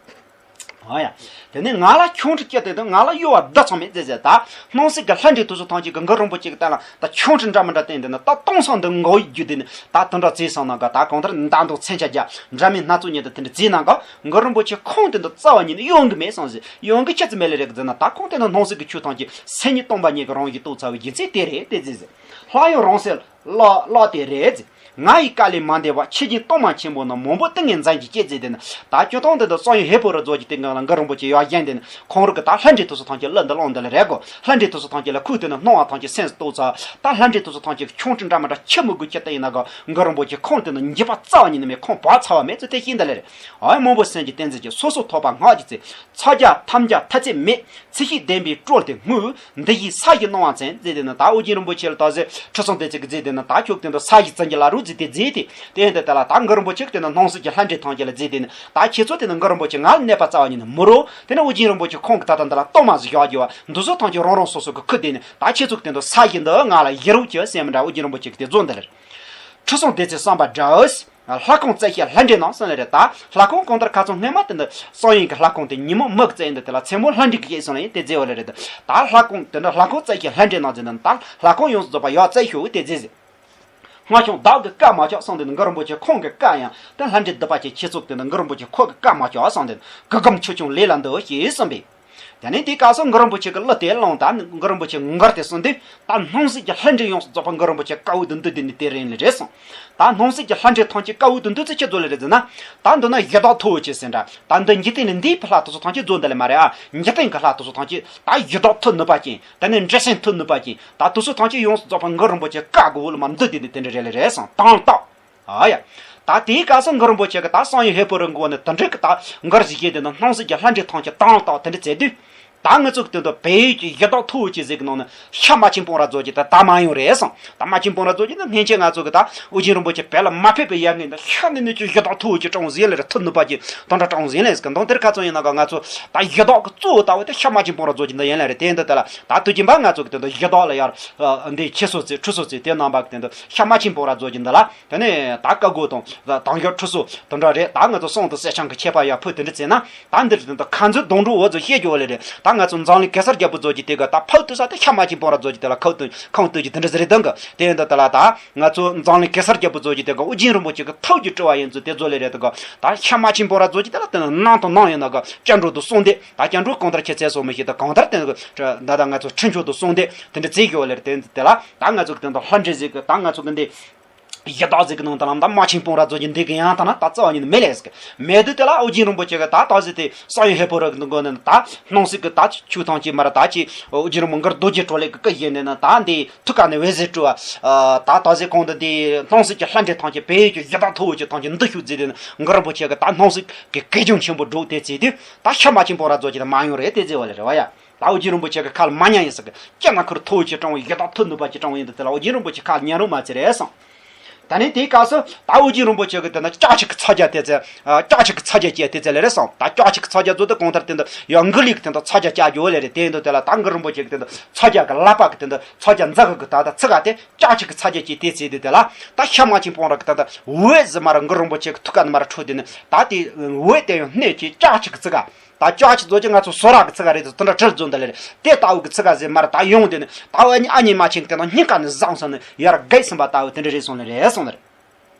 ཨོ་ཡ། དེ་ནས་ང་ལ་ཁྱོད་ཁྲི་སྐྱེ་དེ་དང་ང་ལ་གཡོ་བ་འདི་ཚང་མེད་ཟེར་ཟེར། ད་སྣང་སྲིད་ཀྱི་ལྷ་འདྲེ་དེ་ཚོ་ཐམས་ཅད་ཀྱིས་གུ་རུ་རིན་པོ་ཆེ་གི་སྟེང་ལ་ད་ཁྱོད་ཁྲི་འདྲ་མི་འདྲ་བསྟན་དེ་ནི་ད་སྟོང་སང་འདི་འགོག་ཡིག་རྒྱུ་དེ་ནི་ད་དེ་འདྲ་བརྩིས་སོང་ན་ག་ད་གང་ལྟར་མདའ་མདུང་མཚོན་ཆ་རྒྱ་འདྲ་མིན་སྣ་ཚོགས་ཉིད་དུ་དེ་འདྲ་བརྩིས་ན་ག་གུ་རུ་རིན་པོ་ཆེ་ཁོང་དེ་འདི་རྩ་བ་ཉིད་ནས་གཡོ་གི་མེད་སོང་ཟེར། གཡོ་གི་ཆི་ཙི་མེད་ལེ་རེད་གི་ཟེར་ན། ད་ཁོང་དེ་ནི་སྣང་སྲིད་ཀྱི་ཆོས་ཐམས་ཅད་སེམས་ཉིད་སྟོང་པ་ཉིད་ཀྱི་རང་བཞིན་རྟོགས་ཚར་བའི་རྒྱུ་མཚན་དེ་རེད་དེ་ཟེར་ཟེར། ལྷ་ཡང་རང་སེམས་བརླག་བརླག་དེ་རེད་ཟེར། ང་ཡི་བཀའ་ལས་མ་འདས་པ། ཆོས་ཀྱི་གཏོར་མ་ཆེན་པོ་རྣམས། མང་པོ་ཏིང་ངེ་འཛིན་གྱིས་བསྐྱེད་མཛད་དེ་ནི། ད་སྤྱིར་བཏང་འདི་འདི་གསང་ཡུམ་ཧས་པོ་རི་རྫོགས་ཀྱི་སྟེང་གང་ལ་གུ་རུ་རིན་པོ་ཆེ་ཡར་བཞེངས་དེ་ནི་ཁོང་རང་གི་ད་ལྷ་འདྲེ་དེ་ཚོ་ཐམས་ཅད་གླུ་འདི་བླངས་འདི་ལ་རེད་གོ། ལྷ་འདྲེ་དེ་ཚོ་ཐམས་ཅད་ལ་ཁོས་དེ་ནི་སྣང་བ་ཐམས་ཅད་སེམས་སུ་རྟོགས་ཚར། ད་ལྷ་འདྲེ་དེ་ཚོ་ཐམས་ཅད་ཁྱོད་ཁྲི་འདྲ་མི་འདྲ་ཁྱི་མི་དགོས་ཁྱི་ལྟ་ཡིན་ན་ག་གུ་རུ་རིན་པོ་ཆེ་ཁོང་དེ་ནི་འགྱོད་པ་རྩ་བ་ཉིད་ནས་མེད། ཁོང་བག་ཚ་བ་མེད་ཚུལ་དེ་ཤེས་འདི་ལ་རེད། ཨ་མང་པོ་སེམས་ཀྱི་ཏིང་འཛིན་གྱིས། སོ་སོ་ཐོབ་པ་སྔགས་ཀྱི་ཚིག་ཚོགས་བརྒྱ་ཐམས་ཅད་མཐའ་ཚད་མེད། ཚིག་ཤིང་ལྡན་པའི་སྤྲོས་དེ་སྨོས། འདི་ཡིས་ས་གཞི་སྣང་བ་མཚོན། ཟེར་དེ་ནི་ད་ཨོ་རྒྱན་རིན་པོ་ཆེ་ལ་ད་ཟེར་ཁྲི་སྲོང་ལྡེ་བཙན་གྱིས་ཟེར་དེ་ནི་ད་ཁྱོད་དེ་འདྲ་ས་གཞི་བཙན་གྱི་ལ་རུ་ཟེར་དེ་ཟེར་དེ། དེ་ཡིན་དུས་དེ་ལ་ད་གུ་རུ་རིན་པོ་ཆེ་གིས་དེ་ནི་སྣང་སྲིད་ཀྱི་ལྷ་འདྲེ་ཐམས་ཅད་ལ་ཟེར་དེ་ནི། ད་ཁྱེད་ཚོ་དེ་ནི་གུ་རུ་རིན་པོ་ཆེ་ང་ལ་གནོད་པ་རྩ་བ་ཉིད་ནས་མི་རུང་། དེ་ནི་ཨོ་རྒྱན་རིན་པོ་ཆེ་ཁོང་གིས་ད་ལྟ་འདི་ལ་གཏོར་མ་ཟིག་བཞག་རྒྱུ་བ་འདི་ཚོ་ཐམས་ཅད་རང་རང་སོ་སོ་གི་ཁུར་དེ་ནི། ད་ཁྱེད་ཚོ་གིས་དེ་འདྲ་ས་གཞི་འདི་ང་ལ་བཞེངས་རོགས་གྱིས་ཟེར་མི་འདྲ། ཨོ་རྒྱན་རིན་པོ་ཆེ་གིས་དེ་བཟོ་འདི་ལ། ཁྲི་སྲོང་ལྡེ་བཙན་བསམ་པ་དགྲ། ལྷ་ཁང་བཙལ་བྱེད་ལྷ་འདྲེ་རྣམས་གསུངས་ལེ་རེད། ད་ལྷ་ཁང་གང་ལྟར་ཁ་སང་སྔས་མ་དེ་འདི་བསམ་ཡས་ཀྱི་ལྷ་ཁང་དེ་ཉིན་མོ་མི་གིས་བཙལ་ཡིན་འདི་དེ་ལ་མཚན་མོ་ལྷ་འདྲེ་གིས་བཤིག་སོང་ལེ་ཡིན་དེ་བརྗེད་པ་ལེ་རེད། ད་ལྷ་ཁང་དེ་འདྲ་ལྷ་ཁང་བཙལ་བྱེད་ལྷ་འདྲེ་རྣམས་ཟེར་ན། ད་ལྷ་ཁང་ཡོངས་སུ་རྫོགས་པ་ཡར་བཙལ་ཤོག་དེ་བརྗེད་ཟེར། སྔར་བྱུང་བདག་གི་བཀའ་མ་བཅག་གསུངས་དེ་ནི་གུ་རུ་རིན་པོ་ཆེ་ཁོང་གི་བཀའ་ཡང་དེ་ལྷ་འདྲེ་སྡིག་པ་ཅན་ཁྱེད་ཚོ་དེ་ནི་གུ་རུ་རིན་པོ་ཆེ་ཁོ་གི་བཀའ་མ་བཅག་གསུངས་དེ་ནི་གུ་གུམ་ཆུ་ཆུང་ལས་ལ་འདུ་ཞེས་གསུངས་པས། དེ་ནས་དེའི་སྐབས་སུ་གུ་རུ་རིན་པོ་ཆེ་གིས་གླུ་དེ་བླངས། ད་གུ་རུ་རིན་པོ་ཆེ་མགུར་དེ་གསུངས་དུས། ད་སྣང་སྲིད་ཀྱི་ལྷ་འདྲེ་ཡོངས་སུ་རྫོགས་པ་གུ་རུ་རིན་པོ་ཆེ་དཀའ་བའི་དུས་འདི་དེ་ནི་དེ་རེད་ལེ་རེད་གསུངས། ད་སྣང་སྲིད་ཀྱི་ལྷ་འདྲེ་ཐམས་ཅད་དཀའ་བའི་དུས་འདི་ཚོ་ཁྱེད་ཚོ་ལེ་རེད་ཟེར་ན། ད་འདི་ན་གཞི་བདག་ཐུ་བོ་ཆེ་ཟེར་འདྲ། ད་འདི་འཇིག་རྟེན་ལ་འདིའི་ཕ་ལྷ་དེ་ཚོ་ཐམས་ཅད་རྫོགས་འདི་ལེ་མ་རེད་ཨ། འཇིག་རྟེན་གྱི་ལྷ་དེ་ཚོ་ཐམས་ཅད་ད་གཞི་བདག་ཐུ་ནུས་པ་ཅན། དེ་ནས་འདྲེ་སྲིན་ཐུ་ནུས་པ་ཅན། ད་དེ་ཚོ་ཐམས་ཅད་ཡོངས་སུ་རྫོགས་པ་གུ་རུ་རིན་པོ་ཆེ་བཀའ་གི་འོག་ལ་མར་འདུ་དེ་ནི་དེ་འདྲ་རེད་ལེ་རེད་གསུངས། དྭངས་ལ་བཏང་། ཨ་ཡ། ད་དེའི་སྐབས་སུ་གུ་རུ་རིན་པོ་ཆེ་གིས་ད་བསམ་ཡས་ཧས་པོ་རི་མགོ་ནས་དེ་འདྲ་གི་ད་མགུར་ཞིག་བཞེངས་དེ་ནི་སྣང་སྲིད་ཀྱི་ལྷ་འདྲེ་ཐམས་ཅད་དྭངས་ལ་བཏང་དེ་འདྲ་བྱས་དུས། ད་ང་ཚོ་གི་དོན་དུ་བལ་ཡུལ་གྱི་ཡི་དྭགས་མཐོ་བོ་ཅིག་ཟིག་གི་ནང་ནས་ཤ་མ་ཆིང་སྤོང་ར་རྫོགས་ཀྱི་ད་ད་མ་ཡོང་རེད་སོང་། ད་མ་ཆིང་སྤོང་ར་རྫོགས་ཀྱི་ད་སྔན་ཆད་ང་ཚོ་གི་ད་ཨོ་རྒྱན་རིན་པོ་ཆེ་བལ་ལ་མ་ཕེབས་པའི་ཡར་སྔོན་ད་ཤ་ནི་ནི་ཅིག་ཡི་དྭགས་མཐོ་བོ་ཅིག་གྲོང་ཟིན་ལ་རེད། མཐུ་ནུས་པ་ཅིག་དང་འདྲ་གྲོང་ཟིན་ལ་ཟིག་གི་འདང་དེར་ཁ་ཚོན་ཡིན་ན་ག་ང་ཚོ་ད་ཡི་དྭགས་གི་གཙོ་བོ་ལྟ་བུ་དེ་ཤ་མ་ཆིང་སྤོང་ར་རྫོགས་ཀྱི་ད་ཡིན་ལ་རེད། དེ་འདི་ད་ལ་ད་དུས་རྒྱུན་པ་ང་ཚོ་གི་དོན་དུ་ཡི་དྭགས་ལ་ཡར་འདི་ཁྱི་སོ་ཚི་ཁྲུ་སོ་ཚི་དེ་རྣམ་པ་གི་དོན་དུ་ཤ་མ་ཆིང་སྤོང་ར་རྫོགས་ཀྱི་འདི་ལ་དེ་ནས་ད་ཀ་གོ་དང་དང་ཞག་ཁྲུ་སོ་དང་འདྲ་རེད། ད་ང་ཚོ་སོང་དུ་སེ་ཆང་གི་ཁྱད་པར་ཡར་ཕུད་དེ་འདྲ་བྱས་ན། ད་འདིར་དེ་འདྲ་ཁ་མཛོད་སྡོང་གྲོགས་འོ་ཚོ་བཤད་རྒྱུ་བ་ལས་རེད། ད་ང་ཚོ་འཛམ་གླིང་གེ་སར་རྒྱལ་པོ་ཚོ་གི་དེ་ག་ད་ཕག་ཏུ་ས་དེ་ཤ་མ་ཆིང་སྤོང་ར་ཚོ་གི་དེ་ལ་ཁོག་ཏུ་ཁོང་ཏུ་གི་དེ་འདྲ་ཟེར་རེད་དང་གི་དེ་འདི་དེ་ལ་ད་ང་ཚོ་འཛམ་གླིང་གེ་སར་རྒྱལ་པོ་ཚོ་གི་དེ་ག་ཨོ་རྒྱན་རིན་པོ་ཆེ་གི་ཐུགས་ཀྱི་སྤྲུལ་བ་ཡིན་ཚུལ་དེ་ཚོ་ལས་རེད་དང་གི་ད་ཤ་མ་ཆིང་སྤོང་ར་ཚོ་གི་དེ་ལ་དེ་ནང་དུ་ནང་ཡིན་ན་གི་སྐྱབས་འགྲོ་དུ་གསུང་དེ་ད་སྐྱབས་འགྲོ་གང་ལྟར་ཁྱེད་ཚེ་སོགས་མི་ཤེས་ད་གང་ལྟར་དེ་གི་ད་ད་ང་ཚོ་ཁྲིམས་མཆོག་ཏུ་གསུང་དེ་དེ་འདྲ་བྱེད་རྒྱུ་བ་ལས་རེད། དེ་འདི་དེ་ལ་ད་ང་ཚོ་གི་དེ་འདི་ལྷ་འདྲེ་ཟིག་གི་ད་ང་ཚོ་གི་འདི། ཡི་དྭགས་ཟིག་གི་ནང་དུ་ལ་ད་མ་ཆིང་སྤོང་ར་ཚོ་གི་འདི་གི་ཡང་ད་ན་ད་རྩ་བ་ཉིད་ནས་མེད་ལས་ཟིག་མེད་དུས་དེ་ལ་ཨོ་རྒྱན་རིན་པོ་ཆེ་གི་ད་ད་ཟིག་དེ་བསམ་ཡས་ཧས་པོ་ར་གི་འདུག་གོ་ནི་ད་སྣང་སྲིད་གི་ད་ཆུ་ཐང་ཅིག་མ་ར་ད་ཅིག་ཨོ་རྒྱན་རིན་པོ་མགར་རྡོ་རྗེ་གྲོ་ལོད་གི་སྐུ་བཞེངས་ནས་ན་ད་འདི་ཐུགས་ཀ་ནས་འོད་ཟེར་སྤྲོ་བ་ད་ད་ཟིག་གོང་དུ་འདི་སྣང་སྲིད་ཀྱི་ལྷ་འདྲེ་ཐང་ཅིག་བལ་ཡུལ་གྱི་ཡི་དྭགས་མཐོ་བོ་ཅིག་ཐང་ཅིག་འདི་ཤུགས་རྫི་དེ་ནི་མགར་རིན་པོ་ཆེ་གི་ད་སྣང་སྲིད་ཀྱི་གད་རྒྱངས་ཆེན་པོ་སྒྲོག་དེ་ཚེ་དུས་ད་ཤ་མ་ཆིང་སྤོང་ར་ཚོ་གི་ད་མ་ཡོང་རེད་དེ་ཟེར་བ་ལས་རེད་བ་ཡ། ད་ཨོ་རྒྱན་རིན་པོ་ཆེ་གི་ཁ་ལ་མ་ཉན་ཡིན་ཟེར་གི་སྐྱེ་ན་ཁུར་མཐོ་བོ་ཅིག་དྲང་བའི་ཡི་དྭགས་མཐུ་ནུས་པ་ཅིག་དྲང་བའི་ཡིན་དུས་དེ་ལ་ཨོ་རྒྱན་རིན་པོ་ཆེ་ཁ་ལ་ཉན་རུང་མ་ཚེ་རེད་སོང་། ད་ནི་དེའི་སྐབས་སུ་ད་ཨོ་རྒྱན་རིན་པོ་ཆེ་གི་དེ་ན་ལྕགས་ཆི་གི་ཚ་རྒྱ་དེ་ཚེ་ལྕགས་ཆི་གི་ཚ་རྒྱ་སྐྱེ་དེ་ཚེ་ལས་རེད་སོང་། ད་ལྕགས་ཆི་གི་ཚ་རྒྱ་ཚོ་དེ་གང་ལྟར་དེ་འདི་ཡང་མགུར་གླུ་གི་དེ་འདི་ཚ་རྒྱ་བཅའ་རྒྱུ་ལས་རེད། དེ་འདི་དེ་ལ་ད་མགུར་རིན་པོ་ཆེ་གི་དེ་འདི་ཚ་རྒྱ་གི་ལག་པ་གི་དེ་འདི་ཚ་རྒྱ་འཛག་གི་ད་ད་ཚི་ག་དེ་ལྕགས་ཆི་གི་ཚ་རྒྱ་སྐྱེ་དེ་ཚེ་དེ་དེ་ལ་ད་ཤ་མ་ཆིང་སྤོང་ར་གི་དེ་འདི་འོད་ཟེར་མ་ར་མགུར་རིན་པོ་ཆེ་གི་ཐུགས་ཀ་ནས་མ་ར་འཕྲོས་དེ་ནི་ད་དེ་འོད་དེ་ཡང་སྣེ་ཆེ་ལྕགས་ཆི་གི་ཚི་ག་ད་ལྕགས་ཆི་ཚོ་ཅི་ང་ཚོ་སོ་ར་གི་ཚི་ག་རེད་དེ་དེ་འདྲ་བྲིས་རྫོགས་འདི་ལས་རེད། དེ་ལྟ་བུ་གི་ཚི་ག་ཟེར་མ་ར་ད་ཡོང་དེ་ནི་ད་ཨ་ཉི་ཨ་ཉི་མ་ཆིང་གི་དེ་ན་སྙིང་ག་ནས་བཟང་སོང་ནས་ཡར་བརྒལ་ཟིན་པ་ལྟ་བུ་དེ་འདྲ་རེད་སོང་ནི་རེད་སོང་ནི་རེད།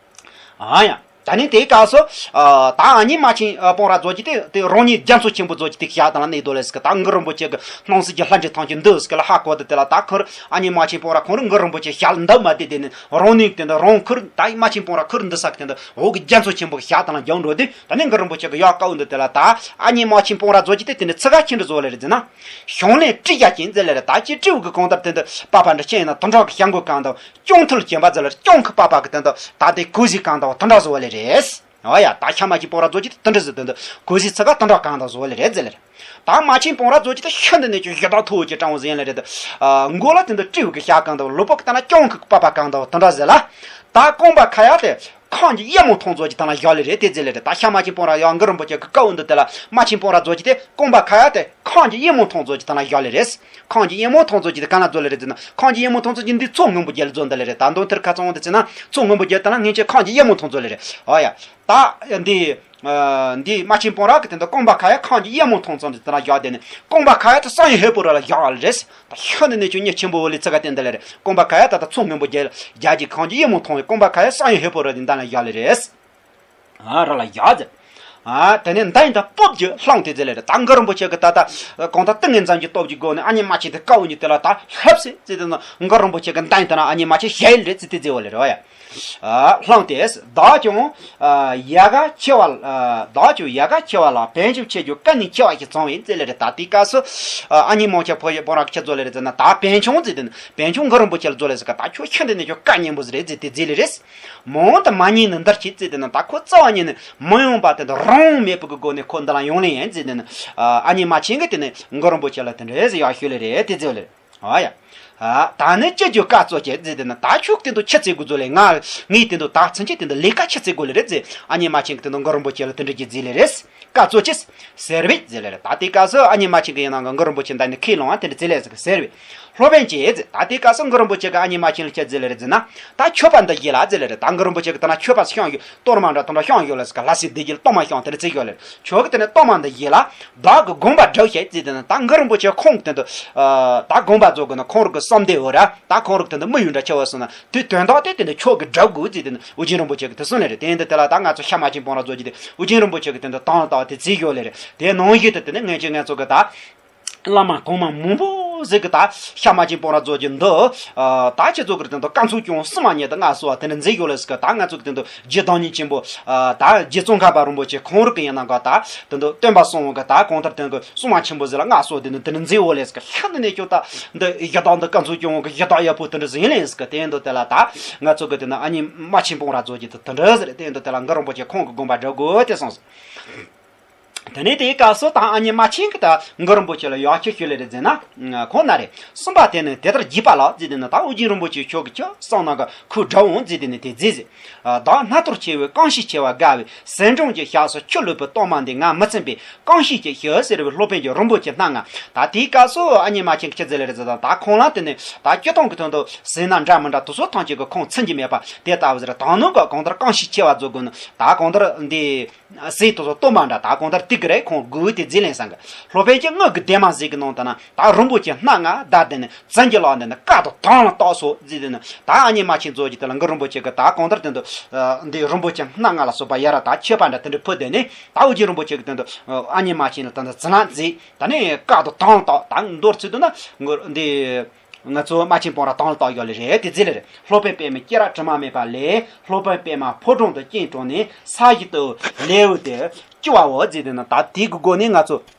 ཨ་ཡ། ད་ནི་དེའི་སྐབས་སུ་ད་ཨ་ཉི་མ་ཆིང་སྤོང་ར་རྫོགས་ཀྱི་དེ་དེ་རང་ཉིད་རྒྱ་མཚོ་ཆེན་པོ་རྫོགས་ཀྱི་དེ་ཞག་དང་ལ་གནས་དོ་ལས་སི་གི་ད་མགུར་རིན་པོ་ཆེ་གི་སྣང་སྲིད་ཀྱི་ལྷ་འདྲེ་ཐང་ཆེན་འདི་སི་གི་ལ་ཧ་གོ་དེ་དེ་ལ་ད་ཁུར་ཨ་ཉི་མ་ཆིང་སྤོང་ར་ཁོང་རང་མགུར་རིན་པོ་ཆེ་ཞག་འདབ་མ་དེ་དེ་ནི་རང་ནུས་དེ་འདི་རང་ཁུར་ད་ཨ་ཉི་མ་ཆིང་སྤོང་ར་ཁུར་འདི་ས་གི་དེ་འདི་འོག་གི་རྒྱ་མཚོ་ཆེན་པོ་གི་ཞག་དང་ལ་རྒྱང་འགྲོ་དེ། ད་ནི་མགུར་རིན་པོ་ཆེ་གི་ཡག་དཀའ་བོ་འདི་དེ་ལ་ད་ཨ་ཉི་མ་ཆིང་སྤོང་ར་རྫོགས་ཀྱི་དེ་དེ་ནི་ཚི་ག་ཁྱི་འདྲ་བཟོ་ལེ་རེད་ཟེར་ན། ཞང་ལས་ཀྲི་རྒྱ་ཅན་ཟེར་ལེ་རེད། ད་ཅི་ཀྲི་བུ་གི་གང་ལྟར་དེ་འདི་པ་པ་འདྲ་ཅན་ཡིན་ན་དུ་འགྲོ་གི་ཞང་གོ་གང་དང་ཅོང་ཐུལ་ཅན་པ་ཟེར་ལེ་རེད། ཅོང་གི་པ་པ་གི་དེ་འདི་ད་དེ་གོ་ཟི་གང་དང་དུ་འགྲོ་བཟོ་ལེ་རེད། ཨོ་ཡ། ད་ཤ་མ་ཆིང་སྤོང་ར་རྫོགས་ཀྱི་དེ་འདྲ་ཟེར་དེ་འདི་གོ་ཟི་ཚི་ག་དུ་འགྲོ་གང་དང་བཟོ་ལེ་རེད་ཟེར་ལེ་རེད། ད་མ་ཆིང་སྤོང་ར་རྫོགས་ཀྱི་དེ་ཤིན་ཏུ་ནས་ཀྱང་ཡི་དྭགས་མཐོ་བོ་ཅིག་དྲང་བོ་ཟེར་ལེ་རེད། ད་མགོ་ལ་དེ་འདི་ཀྲི་བུ་གི་ཞག་གང་དང་ལུས་པོ་གི་ད་ན་ཅོང་གི་པ་པ་གང་དང་དུ་འགྲོ་ཟེར་ལ། ད་རྐང་པ་ཁ་ཡ་དེ་ཁང་གི་གཡུ་མོ་མཐོང་ཚོ་ཅིག་ཐང་ལ་བཞག་ལེ་རེད་དེ་ཟེར་ལེ་རེད། ད་ཤ་མ་ཆིང་སྤོང་ར་ཡང་མགུར་རིན་པོ་ཆེ་གི་དཀའ་བོ་འདི་དེ་ལ་མ་ཆིང་སྤོང་ར་རྫོགས་ཀྱི་དེ་རྐང་པ་ཁ་ཡ་དེ་ཁང་གི་གཡུ་མོ་མཐོང་ཚོ་ཅིག་ཐང་ལ་བཞག་ལེ་རེད། ཁང་གི་གཡུ་མོ་མཐོང་ཚོ་ཅིག་འདི་གང་ལ་བཟོ་ལེ་རེད་ཟེར་ན་ཁང་གི་གཡུ་མོ་མཐོང་ཚོ་ཅིག་འདི་མཚོ་སྔོན་པོ་རྒྱལ་ལ་བཟོ་འདི་ལེ་རེད། ད་འདོན་ཐེར་ཁ་ཚང་འདི་ཟེར་ན་མཚོ་སྔོན་པོ་རྒྱལ་ད་ན་ངེད་ཀྱི་ཁང་གི་གཡུ་མོ་མཐོང་ཚོ་ལེ་རེད། ཨོ་ཡ། ད་འདི། འདི་མ་ཆིང་སྤོང་ར་གི་དེ་འདི་རྐང་པ་ཁ་ཡ་ཁང་གི་གཡུ་མོ་མཐོང་ཚོ་འདི་དེ་ལ་བཞག་དེ་ནི་རྐང་པ་ཁ་ཡ་དེ་བསམ་ཡས་ཧས་པོ་ར་ལ་བཞག་ལེ་རེད། ད་ཤ་ནི་ནས་ཀྱང་མྱི་ཆེན་པོ་བོ་ལི་ཚི་ག་བསྟན་དེ་ལེ་རེད། རྐང་པ་ཁ་ཡ་ད་ད་མཚོ་སྔོན་པོ་རྒྱལ་རྒྱ་གི་ཁང་གི་གཡུ་མོ་མཐོང་བའི་རྐང་པ་ཁ་ཡ་བསམ་ཡས་ཧས་པོ་ར་དེ་འདི་ལ་བཞག་ལེ་རེད། ཨ་ར་ལ་བཞག་ཟེར། ཨ་དེ་ནས་མདའ་ཡིན་ད་སྤོབས་ཀྱི་ལྷང་དེ་ཟེར་ལེ་རེད། ད་མགུར་རིན་པོ་ཆེ་གི་ད་ད་གང་ད་ཏིང་ངེ་འཛིན་གྱི་སྟོབས་ཀྱི་སྒོ་ནས་ཨ་ཉི་མ་ཆིང་དེ་དཀའ་བོ་ཉིད་དེ་ལ་ད་ལྷབ་སེ་ཟེར་དེ་ན་མགུར་རིན་པོ་ཆེ་གི་མདའ་ཡིན་ད་ན་ཨ་ཉི་མ་ཆིང་ཞལ་རེད་ཟེར་དེ་ཟེར་བ་ལེ་རེད་བ་ཡ། ལྷང་དེས་བདག་ཀྱང་ཡལ་ག་ཆེ་བ། བདག་ཀྱང་ཡལ་ག་ཆེ་བ་ལ་བན་ཆུང་ཆེ་རྒྱུ་ག་ནས་ཆེ་བ་ཞིག་བྱུང་བས་ཟེར་ལེ་རེད། ད་དེའི་སྐབས་སུ་ཨ་ནི་མང་ཆེ་ཕོ་ཡི་པོ་ར་ཁྱེད་ཚོ་ལེ་རེད་ཟེར་ན། ད་བན་ཆུང་ཟེར་དེ་ན་བན་ཆུང་མགུར་རིན་པོ་ཆེ་ལ་ཚོ་ལེ་ཟེར་ག་ད་ཁྱོད་ཤིན་ཏུ་ནས་ཁྱོད་བཀའ་ཉན་པོ་ཟེར་རེད་ཟེར་དེ་ཟེར་ལེ་རེད། མང་དུ་མ་ཉན་ནི་འདིར་གྱིས་ཟེར་དེ་ན་ད་ཁོ་རྩ་བ་ཉིད་ནས་མི་ཡོང་པ་དེ་འདྲ་རང་མེད་པའི་སྒོ་ནས་ཁོ་འདི་ལ་ཡོང་ལེ་ཡིན་ཟེར་དེ་ན། ཨ་ནི་མ་ཆིང་གི་དེ་ནས་མགུར་རིན་པོ་ཆེ་ལ་དེ་འདྲ་ཟེར་ཡག་ཤོས་ལེ་རེད་དེ་ཟེར་ལེ། ཨ་ཡ། ཨ་ད་ནི་ཅི་རྒྱུ་བཀའ་སྩོལ་ཅིག་ཟེར་དེ་ན། ད་ཁྱོད་དེ་འདུག་ཆི་ཟེར་དགོས་ཚོད་ལས། ང་ངས་དེ་འདུག་ད་ཚུན་ཆད་དེ་འདུག་ལས་ཀ་ཆི་ཟེར་དགོས་ལེ་རེད་ཟེར། ཨ་ནི་མ་ཆིང་གི་དེ་འདུག་མགུར་རིན་པོ་ཆེ་ལ་དེ་འདྲ་གྱིས་ཟེར་ལེ་རེད། བཀའ་སྩོལ་ཅིག་ཟེར་བས་ཟེར་ལེ་རེད། ད་དེ་སྐབས་སུ་ཨ་ནི་མ་ཆིང་གི་ཡིན་ན་མགུར་རིན་པོ་ཆེ་འདི་ནས་ཁས་བླངས་བ་དེ་འདྲ་ཟེར་ལེ་ཟེར་གི་ཟེར་བས། སློབ་དཔོན་གྱིས་ཟེར། ད་དེ་སྐབས་སུ་མགུར་རིན་པོ་ཆེ་གི་ཨ་ནི་མ་ཆིང་ལ་ཆི་ཟེར་ལེ་རེད་ཟེར་ན། ད་མཆོད་པ་འདི་བཞེས་ལ་ཟེར་ལེ་རེད། ད་མགུར་རིན་པོ་ཆེ་གི་དེ་ན་མཆོད་པ་བཤམས་ཡོད། གཏོར་མ་འདྲ་དེ་འདྲ་བཤམས་ཡོད་ལ་ཟེར་ག་ལྷ་སྲས་སྡེ་བརྒྱད་གཏོར་མ་བཤམས་དེ་འདྲ་ཟེར་ཡོད་ལེ། ཁྱོད་གི་དེ་ནས་གཏོར་མ་འདི་བཞེས་ལ། བདག་གི་དགོངས་པ་སྒྲུབ་ཤིག་ཟེར་དེ་ན། ད་མགུར་རིན་པོ་ཆེ་ཁོང་གི་དེ་འདུག་ད་དགོངས་པ་རྫོགས་གི་ན་ཁོང་རང་གི་བསམ་དེ་འོ་ར། ད་ཁོང་རང་གི་དེ་འདུག་དམིགས་ཡུལ་འདྲ་ཆེ་བ་སོང་ན་དེ་དོན་དག་དེ་དེ་འདུག་ཁྱོད་གི་སྒྲུབ་དགོས་ཟེར་དེ་ན་ཨོ་རྒྱན་རིན་པོ་ཆེ་གི་དེ་གསུངས་ལེ་རེད། དེ་འདི་དེ་ལ་ད་ང་ཚོ་ཤ་མ་ཆིང་སྤོང་ར་རྫོགས་ཀྱི་དེ་ཨོ་རྒྱན་རིན་པོ་ཆེ་གི་དེ་འདུག་དང་ལ་དག་དེ་བརྩིས་ཡོད་ལེ་རེད། དེ་ནང་བཞིན་དུ་དེ་ནས་ངེད་ཀྱི་ང་ཚོ་གི་ད་བླ་མ་གོང་མ་མང་པོ་ཟིག་གི་ད་ཤ་མ་ཆིང་སྤོང་ར་རྫོགས་ཀྱི་འདུག་ད་ཁྱེད་ཚོ་གི་དེ་འདུག་བཀའ་མཚོན་སྐྱོང་སྲུང་མ་ཉེ་དུ་ང་སོ་བ་དེ་ནས་མཛད་ཡོད་ལེ་ཟེར་གི། ད་ང་ཚོ་གི་དེ་འདུག་རྗེ་བདག་ཉིད་ཆེན་པོ། ཨ་ད་རྗེ་ཙོང་ཁ་པ་རིན་པོ་ཆེ་ཁོང་རང་གི་ཡིན་ན་ག་ད་དེ་འདུག་སྟོན་པ་སྲུང་བ་གི་ད་གང་ལྟར་དེ་གི་སྲུང་མ་ཆེན་པོ་ཟིག་ལ་ང་སོ་དེ་ནི་དེ་ནི་མཛད་འོ་ལེ་ཟེར་གི། ཤ་ནི་ནས་ཁྱོད་ད་འདི་ཡི་དྭགས་འདི་བཀའ་མཚོན་སྐྱོང་བ་གི་ཡི་དྭགས་ཡག་པོ་དེ་འདྲ་ཟིག་ཡིན་ལེ་ཟེར་གི། དེ་འདུག་དེ་ལ་ད་ང་ཚོ་གི་དེ་ནི་ཨ་ནི་མ་ཆིང་སྤོང་ར་རྫོགས་ཀྱི་དེ་དེ་འདྲ་ཟེར། དེ་འདུག་དེ་ལ་མགུར་རིན་པོ་ཆེ་ཁོང་གི་དགོངས་པ་སྒྲུབ་དགོས་དེ་གསུངས་སོང་། དེ་ནས་དེའི་སྐབས་སུ་ད་ཨ་མྱེས་རྨ་ཆེན་གྱིས་ད་གུ་རུ་རིན་པོ་ཆེ་ལ་ཡག་ཆ་ཞུ་ལེ་རེ་མཛད་ན་ཁོང་ན་རེ། གསུམ་པ་དེ་ནི་དེ་ལྟར་བགྱིས་པ་ལགས་ཟེར་དེ་ནི་ད་ཨོ་རྒྱན་རིན་པོ་ཆེ་མཆོག་གིས་ཁྱོད་གསང་སྔགས་ཀྱི་ཁུར་དགྲ་འོང་ཟེར་དེ་ནི་དེ་མཛད་ཟེར། བདག་རྣལ་དོར་ཆེ་བའི་རྐང་བཞི་ཆེ་བ་དགའ་བའི་ཟས་འགྲངས་ཀྱི་ཞགས་སུ་ཆུ་བླུགས་པའི་གཏོར་མ་འདི་ང་མི་ཚིམ་པས་རྐང་བཞི་ཅིག་ཞུ་ཟེར་བའི་སློབ་དཔོན་གྱི་རིན་པོ་ཆེ་སྣ་ལྔ། ད་དེའི་སྐབས་སུ་ཨ་མྱེས་རྨ་ཆེན་གྱིས་ཅི་ཟེར་ལེ་རེ་ཟེར་ད་ད་ཁོང་ལ་དེ་ནི་ད་སྤྱིར་བཏང་གི་དོན་དུ་ཟས་སྣ་འདྲ་མི་འདྲ་དེ་ཚོ་ཐམས་ཅད་ཀྱིས་ཁོང་ཚིམ་གྱི་མེད་པ་དེ་ལྟ་བུ་ཟེར། དོན་དངོས་ཀྱི་གང་ལྟར་རྐང་བཞི་ཆེ་བ་བཟོ་དགོས་ནི་ད་གང་ལྟར་འདི། ཟས་དེ་ཚོ་གཏོར་མ་འདྲ་ད་གང་ལྟར་དེ་གི་རེད། ཁོང་དགོས་དེ་རྗེས་ལེན་སང་གི་སློབ་དཔོན་གྱིས་དངུལ་གྱི་ལྡེབ་མ་ཟིག་གི་ནང་དུ་ན་ད་རིན་པོ་ཆེ་སྣ་ལྔ་བརྡར་དེ་ནི་བཙན་གྱི་ལག་འདི་ནི་དཀའ་དང་དང་ལ་བཏགས་སོ་ཟེར་དེ་ནི་ད་ཨ་མྱེས་རྨ་ཆེན་ཚོ་གི་དེ་ལ་གུ་རུ་རིན་པོ་ཆེ་གིས་ད་གང་ལྟར་དེ་འདུག་འདི་རིན་པོ་ཆེ་སྣ་ལྔ་ལ་སོགས་པ་ཡ་ར་ད་མཆོད་པ་འདྲ་དེ་འདྲ་ཕུལ་དེ་ནི་ད་ཨོ་རྒྱན་རིན་པོ་ཆེ་གིས་དེ་འདུག་ཨ་མྱེས་རྨ་ཆེན་ལ་དེ་འདུག་བརྩི་ལེན་མཛད། ད་ནི་དཀའ་དང་དང་ལ་བཏགས་ད་མདོར་བསྡུས་ན་གུ་རུ་འདི། ང་ཚོ་རྨ་ཆེན་སྤང་ར་དང་ལ་བཏགས་ཡོད་ལེ་རེད་དེ་ཟེར་ལེ་རེད། སློབ་དཔོན་པདྨའི་སྐྱེས་རབས་དྲི་མ་མེད་པ་ལས། སློབ་དཔོན་པདྨ་ཕོ་བྲང་དུ་སྐྱེས་གྲོངས་ནས་ས་གཞི་དུ་ལེའུ་སྟེ་བཅུ་བའོ་ཟེར་དེ་ནི་ད་དེའི་གི་སྒོ་ནས་ང་ཚོ་